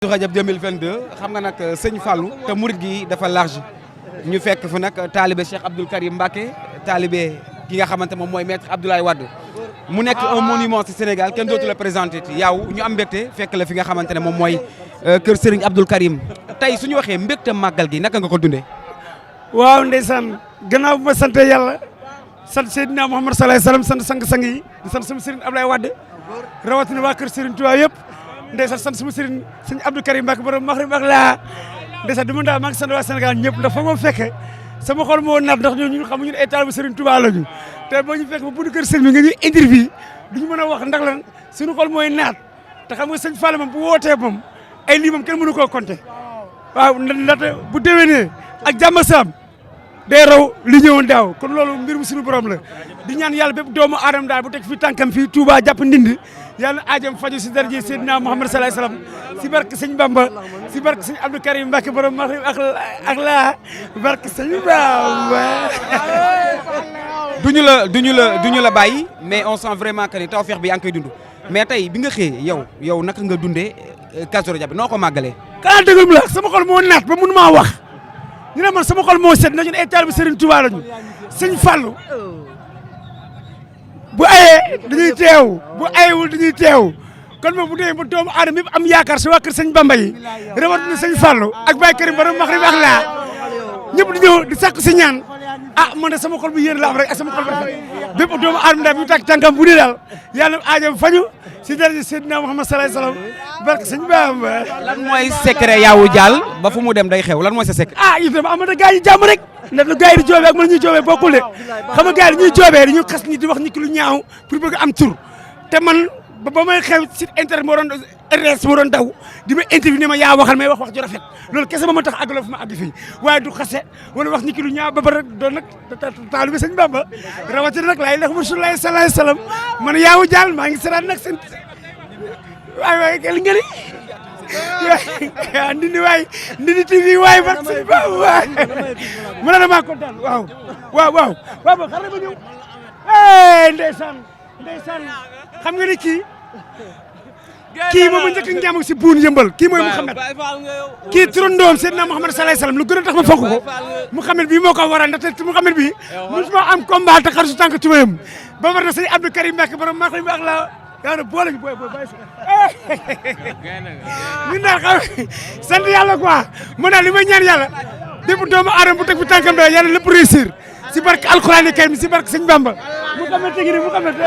Rajab 2022 xam nga nag sëñ Fallou te murid gi dafa large ñu fekk fa nag taalibe Cheikh Abdoul Karim Mbacké taalibe ki nga xamante moom mooy maître Abdoulaye Wade mu nekk un monument ci Sénégal kenn dootu la présenté yow ñu am mbégte fekk la fi nga xamante ne moom mooy kër Serigne Abdoul Karim tey suñu waxee mbégte màggal gi naka nga ko dundee. waaw ndeysaan gannaaw bu ma sant yàlla sant Seydina Muhammad sallallahu alayhi wasallam sant sang-sang yi di sant sama Serigne Abdoulaye Wade rawatina waa kër Serigne Touba yëpp ndeysaan sant sama Serigne sëñ Abdou Karim Mbacké borom Maghrib ak laa ndeysaan du ma daal maa ngi sant waa Sénégal ñëpp ndax fa ma fekke sama xol moo naat ndax ñun xam ñun ay taalibe Serigne Touba lañu te boo ñu fekk ba buntu kër Serigne bi nga ñuy interview duñu mën a wax ndax lan suñu xol mooy naat te xam nga sëñ Fall moom bu wootee moom ay lii moom kenn mënu koo compter waaw ndaxte bu déwénee ak jàmm saam day raw li ñëwoon daaw kon loolu mbirum suñu borom la di ñaan yàlla bépp doomu aadama daal bu teg fi tànkam fii Touba jàpp ndindi yàlla aajam faju si daraje Seydina Muhammad sallallahu alayhi wasallam si barke sëñ Bamba si barke sëñ Abdou Karim Mbacké borom Maghrib ak laa barke sëñ Bamba. duñu la bàyyi mais on sent vraiment que ni tawfeex bi yaa ngi koy dund mais tey bi nga xëyee yow naka nga dundee Kazu Rajab bi noo ko màggalee. kanaa dëggum la sama xol moo naat ba mënu maa wax ñu ne man sama xol moo set na ñun ay taalibe Serigne Touba lañu sëñ Fallou bu ayee dañuy teew bu ayewul dañuy teew kon moom bu dee ba doomu aadama yëpp am yaakaar si waa kër sëñ Bamba yi rawatina sëñ Fallou ak Baye Karim borom Maghrib ak laa ñëpp di ñëw di sakku si ñaan man de sama xol bu yéen la am rek ak sama xol bu rafet bépp doomu aadama daal bu tàkk tànkam bu dee daal yàlla aajam faju si daraja Seydina Muhammad sallallahu alayhi wasallam barke sëñ Bamba. lan mooy secret yaawu Dial ba fu mu dem day xew lan mooy sa secret. itam am na gars yi jàmm rek ndax lu gars yi di joobee ak man ñuy joobee bokkul de xam nga gars yi ñuy joobee dañuy xas nit di wax nit ki lu ñaaw pour bëgg am tur te man ba may xew site internet moo doon RS moo doon daw di ma interview ne ma yaa waxal may wax ju rafet loolu kese ba ma tax àggalo fu ma àgg fii waaye du xase wala wax nit ki lu ñaaw ba pare doon nag taalibe sëñ Bamba rawatina nag laay lex Rasulullah sallallahu alayhi wasallam man yaawu Dial maa ngi saraat nag seen waay li nga ni Ndindy TV waay barke sëñ Bamba waay mën na maa kontaan waaw ba xar ba ñëw ndeysaan xam nga ni kii moom a njëkk a njàmm si buun yëmbal kii mooy Mouhamed kii turandoom Seydina Muhammad sallallahu alayhi wasallam lu gën a tax ma fonk ko Mouhamed bii moo ko waral ndaxte Mouhamed bii mosuma am combat te xar su tànk tubayam ba war na sëñ Abdou Karim Mbacké borom Maghrib ak la yaa na boole ñu booy bàyyi ñun daal xam sant yàlla quoi man daal li may ñaan yàlla bépp doomu aadama bu teg fi tànkam doy yàlla lépp réussir si barke alxuraan karim si barke sëñ Bamba Mouhamed tegi ni Mouhamed